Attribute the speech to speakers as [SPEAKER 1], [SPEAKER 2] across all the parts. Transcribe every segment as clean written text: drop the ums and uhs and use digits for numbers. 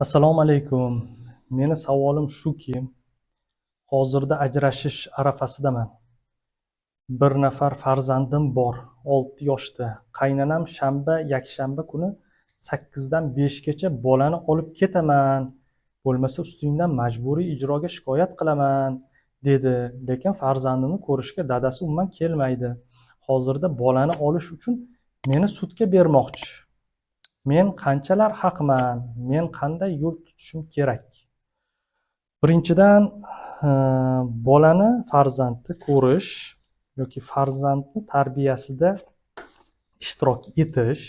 [SPEAKER 1] Assalomu alaykum. Meni savolim shuki, hozirda ajrashish arafasidaman. Bir nafar farzandim bor, 6 yoshda. Qaynonam shanba, yakshanba kuni 8 dan 5 gacha bolani olib ketaman, bo'lmasa ustingdan majburiy ijroga shikoyat qilaman, dedi. Lekin farzandimni ko'rishga dadasi umuman kelmaydi. Hozirda bolani olish uchun meni sudga bermoqchi. Men qanchalar haqman? Men qanday yo'l tutishim kerak? Birinchidan, bolani, farzandni ko'rish yoki farzandni tarbiyasida ishtirok etish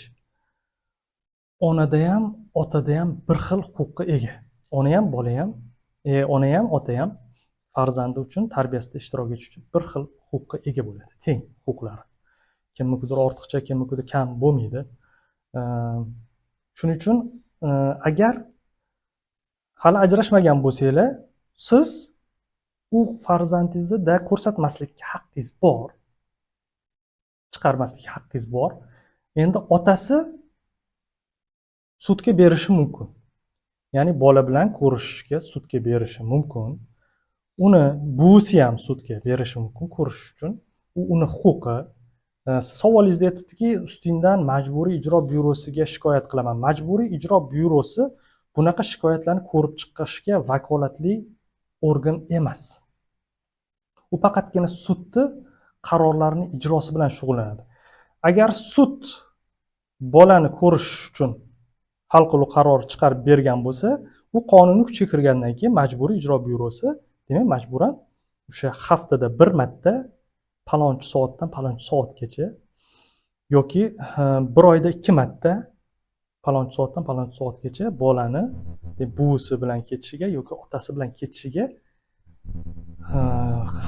[SPEAKER 1] onadayam, otadayam bir xil huquqqa ega. Ona ham, bola ham, ona ham, ota ham farzandi uchun tarbiyasida ishtirok etish uchun bir xil huquqqa ega bo'ladi. Teng huquqlari. Kimnikidir ortiqcha, kimnikidir kam bo'lmaydi. Shuning uchun agar hali ajrashmagan bo'lsanglar, siz u farzandingizni da ko'rsatmaslikka haqqingiz bor. Chiqarmaslik haqqingiz bor. Endi otasi sudga berishi mumkin. Ya'ni bola bilan ko'rishishga sudga berishi mumkin. Uni buvisi ham sudga berishi mumkin ko'rishish uchun. U uni huquqi. Savolingizda aytibdiki, ustingdan Majburiy ijro byurosiga shikoyat qilaman. Majburiy ijro byurosi bunaqa shikoyatlarni ko'rib chiqishga vakolatli organ emas. U faqatgina sudni qarorlarini ijrosi bilan shug'ullanadi. Agar sud bolani ko'rish uchun hal qiluv qaror chiqarib bergan bo'lsa, u qonuniy kuchga kirgandan keyin Majburiy ijro byurosi, demak, majburan o'sha haftada bir marta palonchi soatdan palonchi soatgacha yoki bir oyda ikki marta palonchi soatdan palonchi soatgacha bolani buvisi bilan ketishiga yoki otasi bilan ketishiga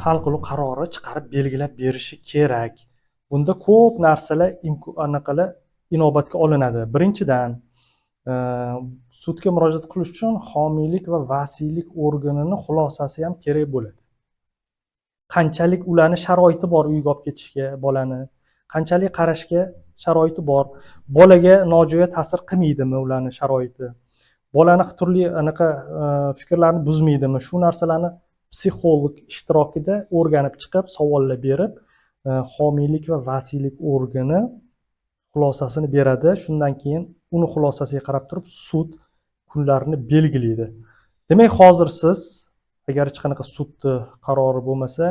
[SPEAKER 1] hal qiluv qarori chiqarib belgilab berishi kerak. Bunda ko'p narsalar, anaqalar inobatga olinadi. Birinchidan, sudga murojaat qilish uchun homiylik va vasiylik organini xulosasi ham kerak bo'ladi. Qanchalik ularni sharoiti bor uyga olib ketishga bolani, qanchalik qarashga sharoiti bor, bolaga nojo'ya ta'sir qilmaydimi ularni sharoiti, bolani turli anaqa fikrlarni buzmaydimi, shu narsalarni psixolog ishtirokida o'rganib chiqib, savollar berib, homiylik va vasiylik organi xulosasini beradi. Shundan keyin uni xulosasiga qarab turib sud kunlarini belgilaydi. Demak, hozir siz agar hech qanaqa sudni qarori bo'lmasa,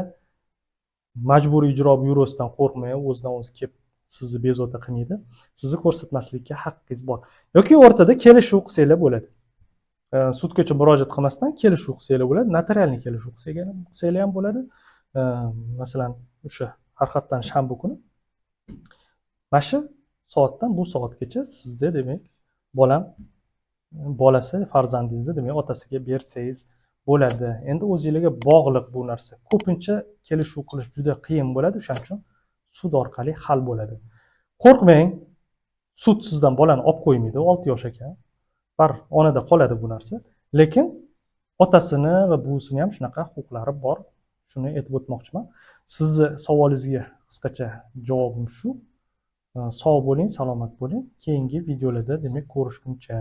[SPEAKER 1] Majburiy ijro byurosidan qo'rqmang, o'zidan o'zi kelib sizni bezovta qilmaydi. Sizni ko'rsatmaslikka haqqingiz bor yoki o'rtada kelishuv qilsanglar bo'ladi. Sudgacha murojaat qilmasdan kelishuv qilsanglar bo'ladi, нотариальный kelishuv qilsanglar ham bo'ladi. Masalan, o'sha har haftani shanba kuni mana shu soatdan bu soatgacha sizda, demak, bolam, bolasi, farzandingizni, demak, otasiga bersangiz bo'ladi. Endi o'zinglarga bog'liq bu narsa. Ko'pincha kelishuv qilish juda qiyin bo'ladi, o'shaning uchun sud orqali hal bo'ladi. Qo'rqmang, sud sizdan bolani olib qo'ymaydi, 6 yosh ekan, baribir onada qoladi bu narsa. Lekin otasini va buvisini ham shunaqa huquqlari bor, shuni aytib o'tmoqchiman. Sizni savolingizga qisqacha javobim shu. Sog' bo'ling, salomat bo'ling, keyingi videolarda, demak, ko'rishguncha.